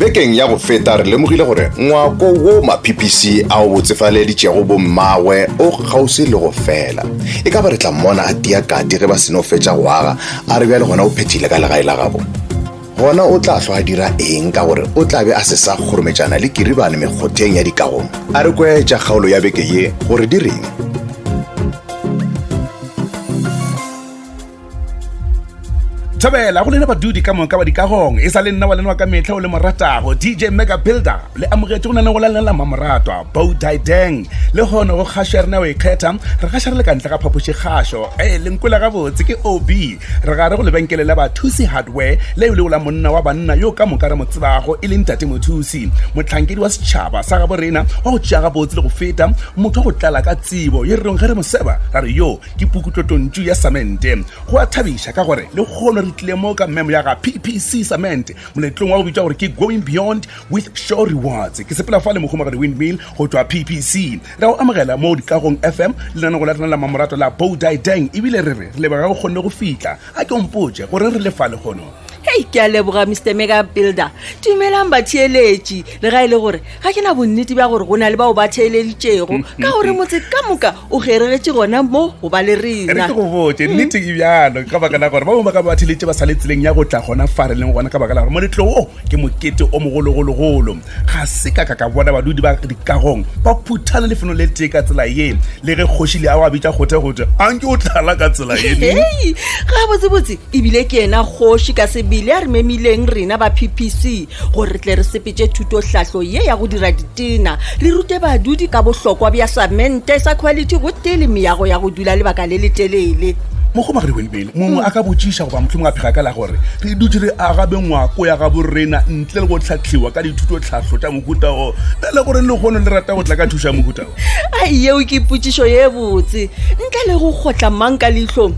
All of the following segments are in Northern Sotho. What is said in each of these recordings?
Bekeng ya go feta re lemogile gore ngwako wo ma-PPC a o botsefaleditšego bommagwe o kgauswi le go fela. E ka ba re tla mmona a tia kati ge ba seno fetša go aga, a re bjale gona o phethile ka legae la gabo. Gona o tla hlwa a dira eng ka gore o tla be a se sa kgorometšana le kiribane mekgotheng ya dikagong? A re kwe tša kgaolo ya beke ye gore di reng. Thobela go lena badudi ka moka ba dikagong e sa le nna wa lena wa ka mehla o le moratago DJ Mega Builder le amogetše go nana go lalela la mamoratwa Bo Dideng le kgono go kgašo ya rena o ikgetha re gaša re le ka ntle ga phapoši kgašo e le nkwela gabotse ke OB re gare go lebenkele la Bathusi Hardware le leo la monna wa banna yo ka moka re mo tsebago e le ntate Mothusi mohlankedi wa setšhaba sa gabo rena wa go tšea gabotse le go feta motho wa go tlala ka tsebo ye re reng ge re mo seba ra re yo ke pukutlotontšu ya samente Go a thabiša ka gore lehono re tlile mo ka memo ya ga PPC Cement moletlong wa go bitšwa gore ke Going Beyond with Show Rewards. Ke sepela fa le mohumagadi Windmill go tšwa PPC. Re a go amogela mo Dikagong FM lenanego la rena la mamorato la Bow Die Dang ebile re re re leboga go kgonne go fihla. A ke o mpotše gore re le fa lehono. Hei, ke a leboga Mr Mega Builder. Dumelang batheeletši, le ga e le gore ga ke na bonnete bja gore go na le bao ba theeleditšego ka gore motse ka moka o geregetše gona mo go ba le re rena. ke go botše nnete e bjalo ka baka la gore ba bangwe ba ka ba theletše ba sa le tseleng ya go tla gona fa re leng gona ka baka la gore moletlo wo ke mokete o mogologologolo ga se ka ka ka bona badudi ba dikagong ba phuthana lefelong le tee ka tsela ye le ge kgoši le a wa bitša kgothekgothe anke o tlala ka tsela ye ne. Hei, gabotsebotse ebile ke yena kgoši ka sebele a re memileng rena ba PPC gore re tle re sepetše thutohlahlo ye ya go dira ditena, re rute badudi ka bohlokwa bja samente sa quality gotee le meago ya go dula lebaka le letelele. Mohumagadi Windmill, mongwe a ka botšiša goba mohlomongwe a phega ka la gore re dutše re aga bengwako ya gabo rena ntle le go hlahliwa ka dithutotlhahlo tša mohuta wo. Bjale gore lehono le rata go tla ka thušo ya mohuta wo? Ai, yeo ke potšišo ye botse. Ntle le go kgotla mang ka leihlong,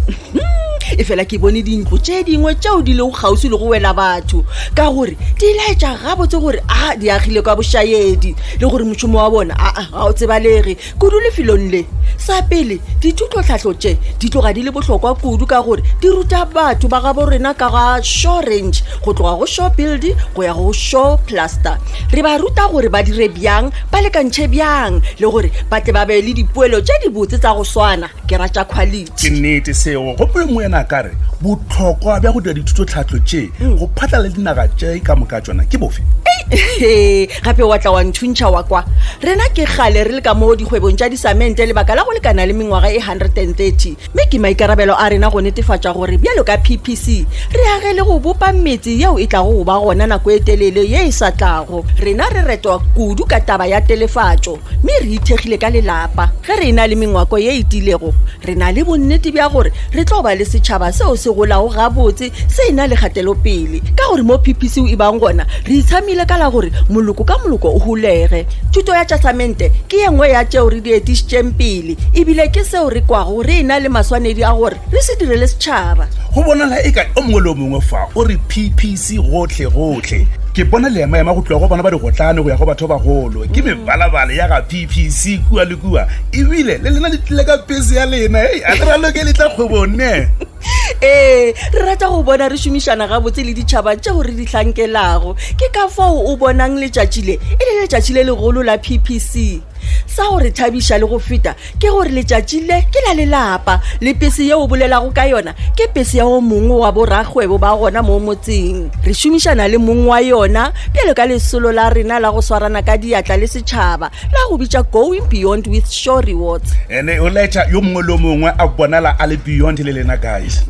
e fela ke bone dintlo tše dingwe tšeo di lego kgauswi le go wela batho ka gore di laetša gabotse gore a di agile ka bošaedi le gore mošomo wa bona aa ga o tsebalege kudu lefelong le. Sa pele, dithutotlhahlo tše di tloga di le bohlokwa kudu ka gore di ruta batho ba gabo rena ka ga Shaw Range go tloga go Shaw Build go ya go Shaw Plaster. Re ba ruta gore ba dire bjang, ba lekantšhe bjang le gore ba tle ba be le dipoelo tše dibotse tsa go swana. Ke ra tša quality. Ke nnete seo. Gomme yo mongwe yena a ka re, Bohlokwa bja go dira dithutotlhahlo tše go phatlala le dinaga tše ka moka tšona ke bofe? Ei, gape wa tla wa nthuntšha wa kwa. Rena ke kgale re le ka mo dikgwebong tša disamente lebaka la go lekana le mengwaga e 130, mme ke maikarabelo a rena go netefatša gore bjalo ka PPC re age le go bopa metse yeo e tlago go ba gona nako e telele ye e sa tlago. Rena re retwa kudu ka taba ya telefatšo. Mme re ithekgile ka lelapa. Ge re e-na le mengwako ye e tiilego, re na le bonnete bja gore re tlo ba le setšhaba seo se golago gabotse se e-na le kgatelopele. Ka gore mo PPC e bang gona, re itshamile ka la gore moloko ka moloko o holege. Thuto ya tša samente ke ye nngwe ya tšeo re di etišitšeng pele, e bile ke seo re kwago re e-na le maswanedi a gore re se direle setšhaba. Go bonala eka o mongwe le o mongwe fa o re PPC gohle-gohle. Ke bona leema-ema go tloga go bana ba digotlane go ya go batho ba bagolo. Ke mebalabala ya ga PPC kua le kua, ebile le lena le tlile ka pese ya lena. Hei, a le raloke le tla kgwebong ne? Ee, re rata go bona re šomišana gabotse le ditšhaba tšeo re di hlankelago. Ke ka fao o bonang letšatši le e le letšatši le legolo la PPC. Sa go re thabiša le go feta ke gore letšatši le ke la lelapa, le pese yeo o bolelago ka yona ke pese ya o mongwe wa borakgwebo ba gona mo motseng. Re šomišana le mong wa yona bjalo ka lesolo la rena la go swarana ka diatla le setšhaba la go bitša Going Beyond with Sure Rewards. Ene o laetša yo mongwe le yo mongwe a bonala a le beyond le lena guys.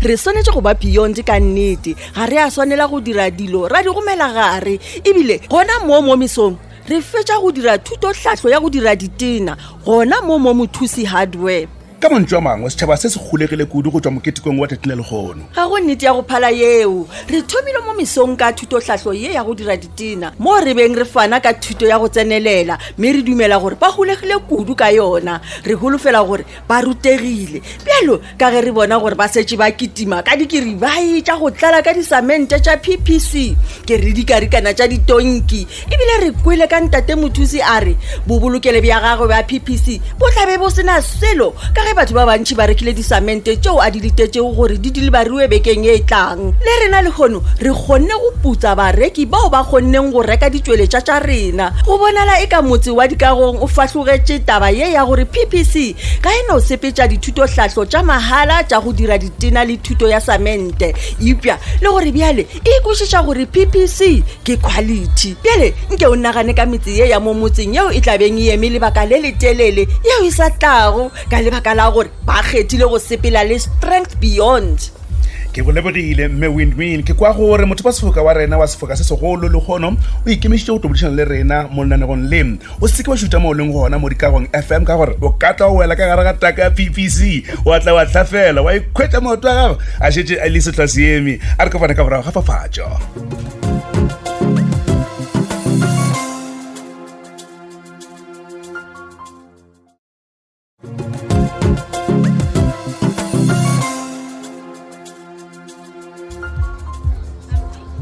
Re swanetše go ba beyond ka nnete. Ga re a swanela go dira dilo ra di gomela gare. Ebile gona mo mo mesong Re fetša go dira thutohlahlo ya go dira ditena gona mo mo Mothusi Hardware. Ka mantšu a mangwe, setšhaba se se kgolegile kudu go tšwa moketekong wa tšatši la lehono. Ga go nnete ya go phala yeo. Re thomile mo mesong ka thutohlahlo ye ya go dira ditena, moo re beng re fana ka thuto ya go tsenelela, mme re dumela gore ba holegile kudu ka yona. Re holofela gore ba rutegile bjalo ka ge re bona gore ba setše ba kitima ka dikiribai tša go tlala ka disamente tša PPC. Ke re le dikarikana tša ditonki. Ebile re kwele ka ntate Mothusi a re bobolokelo bja gagwe bja PPC bo tla be bo se na selo ka ge batho ba bantši ba rekile disamente tšeo a di letetšego gore di dilibariwe bekeng ye e tlang. Le rena lehono re kgonne go putsa bareki bao ba kgonneng go reka ditšweletša tša rena. Go bonala eka motse wa dikagong o fahlogetše taba ye ya gore PPC ga e no sepetša dithutohlahlo tša mahala tša go dira ditena le thuto ya samente eupša le gore bjale e kwešiša gore ppc ke quality bjale nke o nagane ka metse ye ya mo motseng yeo e tla beng e eme lebaka le letelele yeo e sa tlago ka lebaka la gore ba kgethile go sepela le strength beyond ke go lebogile mme windwin ke kwa gore motho wa sefoka wa rena wa sefoka se segolo le kgono o ikemišitše go tobodišana le rena mo lenanegong le o se ke wa šuta mo o leng gona mo dikagong fm ka gore o ka tla o wela ka gare ga taka ya ppc wa tla wa hlafela wa ikhwetša maoto a gago a šetše a le sehlwa seeme a re kopane ka morago ga papatšo.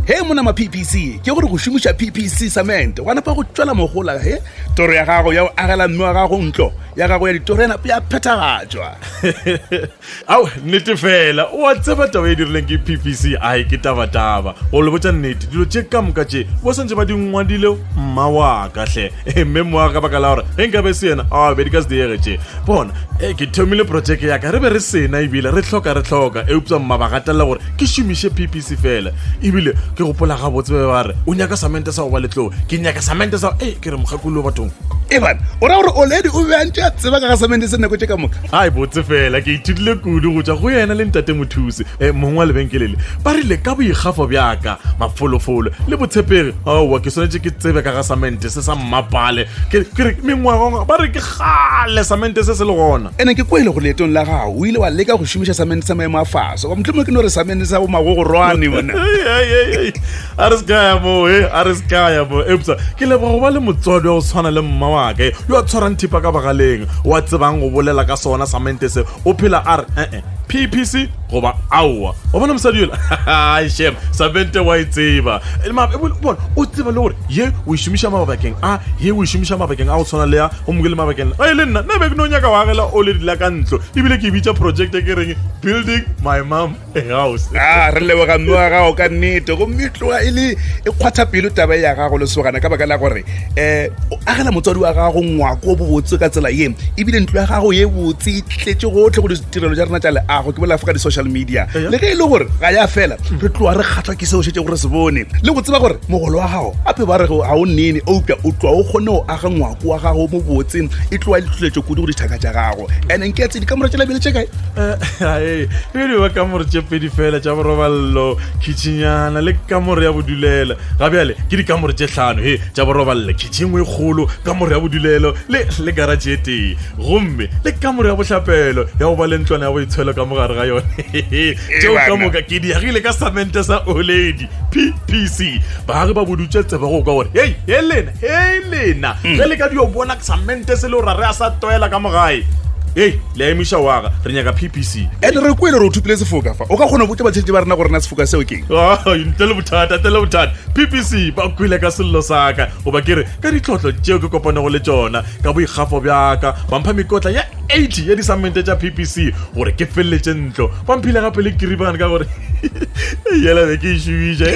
He mona ma PPC ke gore go šomiša PPC cement gwa napa go tšwela mogola he toro ya gago ya go agela mme wa gago ntlo ya gago ya ditoro ya napa ya phethagatšwa. Ao nnete fela o a tseba taba e dirileng ke PPC ai ke tabataba go le botša nnete dilo tše ka moka tše bo santse ba di ngwadile mma wa ka hle mme mma wa ka baka la gore ge nka be se yena a be di ka se diege tše bona e ke thomile projeke ya ka re be re sena ebile re hloka re hloka eupša mma ba gatelela gore ke šomiše ppc fela ebile ke gopola gabotse ba be ba re o nyaka samente sa go ba letloo ke nyaka samente sa e ke re mokgakolo bathong eban o ra gore oledi o be a ntse a tseba ka ga samente se nako tše ka moka ai botse fela ke ithutile kudu go tšwa go yena le ntate mothusi e mong wa lebenkele le ba rile ka boikgafo bjaka mafolofolo le botshepegi aowa ke swanetše ke tsebe ka ga samente se sa mmapale ke re mengwaga ba re ke Kgale samente se se le gona. Ene ke kwele gore leetong la gago o ile wa leka go šomiša samente sa maemo a fase goba mohlomongwe ke no re samente sa bomagogorwane mona. A re se ka ya moo, e a re se ka ya moo. Eupsa ke leboga go ba le motswadi wa go tshwana le mma wa ka yo a tshwarang thipa ka bogaleng, wa tsebang go bolela ka sona samente se. O phela a re, eh-eh, PPC goba aowa. Wa bona mosadi yola? Shem, samente wa e tseba. Bona, o tseba le gore ye o e šomiša mabakeng a, ye o e šomiša mabakeng a go tshwana le a, gomme ke le mabakeng a e le nna nna be ke no nyaka go agela o le dila ka ntlo ebile ke bitša project ke reng building my mom a house a re leboga mme wa gago ka nnete gomme e tloga e le e kgwatha pelo taba ya gago lesogana ka baka la gore um o agela motswadi wa gago ngwako o bobotse ka tsela ye ebile ntlo ya gago ye botse e tletše gotlhe go ditirelo tša rena tša leago ke bolela fa ka di-social media le ge e le gore ga ya fela re tloga re kgatlwa ke seo šetše gore se bone le go tseba gore mogolo wa gago gape ba re ga o nene eupša o tloga o kgone go aga ngwako wa gago mo botse e tloga e le tlholetšo kudu go dithaka tša gago and nketse dikamore tšela bjale tše kae eh, e di ba kamore tše pedi fela tša borobalelo kitchenyana le kamore ya bodulela ga bjale ke dikamore tše tlhano he tša borobalelo kitchen e kgolo kamore ya bodulelo le le garage e tee gomme le kamore ya bohlapelo ya go ba le ntlwana ya boitshwelo ka mogare ga yone tšeo ka moka ke di agile ka samente sa oledi ppc baagi ba bodutše tsebe go kwa gore hei he lena hei lena mm. ge le ka dio bona samente se le gore re a sa toela ka mogae hei le a emiša waga re nyaka ppc and re kwele gore o thupile sefoka fa o ka kgona go botša batšheletše ba rena gore na sefoka seo keng ntle le bothata ntle le bothata ppc ba kwele ka sello saka goba ke re ka ditlhohlo tšeo ke kopanego le tšona ka boikgafo bjaka ba mpha mekotla ya 80 ya disamente tša ppc gore ke feleletše ntlo ba mphile gape le kiribane ka gore yela be ke e šomiša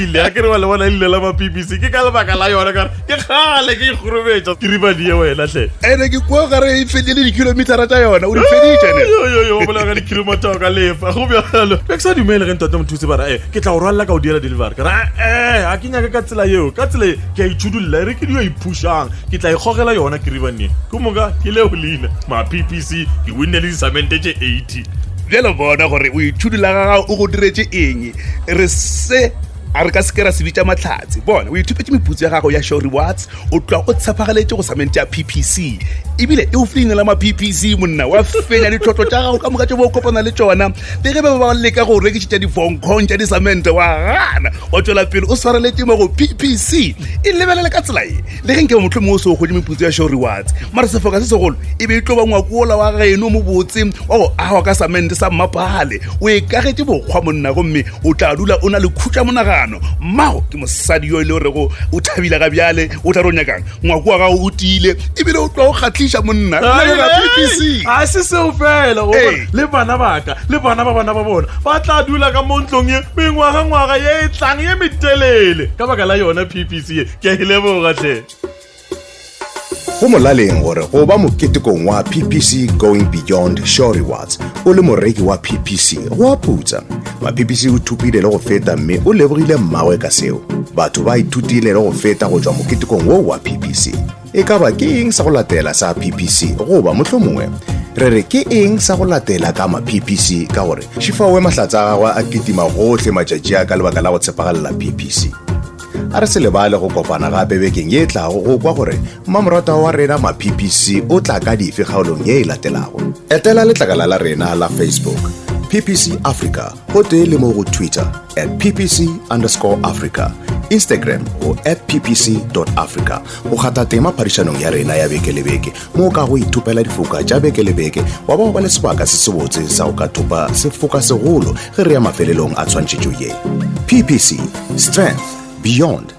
ile a ke re wa le bona leina la ma ppc ke ka lebaka la yona kare ke kgale ke ikgorobetša kiribane ye wena hle ene ke kwa gare e fedile dikilometara tša yona o di feditše ne yoyoyo o bolela ka dikilometara ka lefa go bjalo be ke sa dumele ge ntate mothusi ba ra e ke tla go rwalela ka o diela delivery ka ra ee ga ke nyake ka tsela yeo ka tsela ye ke a itšhudulla e re ke dio iphušang ke tla ikgogela yona kiribane ye ke moka ke leo leina ma ppc ke winne le disamente tše 80 bjale bona gore o itšhudulla ga gago o go diretše eng re se a re ka seke ra se bitša mahlatse bona o ithupetše meputso ya gago ya show rewards o tloga o tshepagaletše go samente ya ppc ebile e o file leina la ma ppc monna wa fenya ditlhotlo tša gago ka moka tše bo kopana le tšona le ge ba ba leka go rekišetša difonkgong tša disamente wa gana wa tšwela pele o swareletše mo go ppc e lebelele ka tsela ye le ge nke motlho mongwe o se o kgwedi meputso ya show rewards mara sefoka se segolo e be e tlo ba ngwakola wa geno mo botse wa go agwa ka samente sa mmapale o e kagetše bokgwa monna gomme o tla dula o na le khutša monagano. monagano. Mmago ke mosadi yo e le gorego o thabile ga bjale, o tla re o nyakang. Ngwako wa gago o tiile ebile o tloga o kgahliša monna. Re leboga PPC. A se seo fela, go bona le bana ba ka le bana ba bana ba bona ba tla dula ka mo ntlong ye mengwagangwaga ye e tlang ye metelele ka baka la yona PPC ye. Ke a e leboga hle. Go molaleng gore go ba moketekong wa PPC Going Beyond Show Rewards o le moreki wa PPC go a putsa. Ma-PPC o thopile le go feta mme o lebogile mmagwe ka seo. Batho ba ithutile le go feta go tšwa moketekong wo wa PPC. E ka ba ke eng sa go latela sa PPC goba mohlomongwe re re ke eng sa go latela ka ma-PPC ka gore Šifawe mahlatsa a gagwe a kitima gohle matšatši a ka lebaka la go tshepagalela PPC. A re se lebale go kopana gape bekeng ye e tlago go kwa gore mmamoratwa wa rena ma-PPC o tla ka dife kgaolong ye e latelago. Etela letlakala la rena la Facebook, PPC Africa, gotee le mo go Twitter at PPC underscore Africa, Instagram go at PPC dot Africa go kgatha tema phadišanong ya rena ya beke le beke mo o ka go ithopela difoka tša beke le beke wa ba wa ba le sebaka se sebotse sa go ka thopa sefoka segolo ge re ya mafelelong a tshwantšhetšo ye. PPC, Strength Beyond.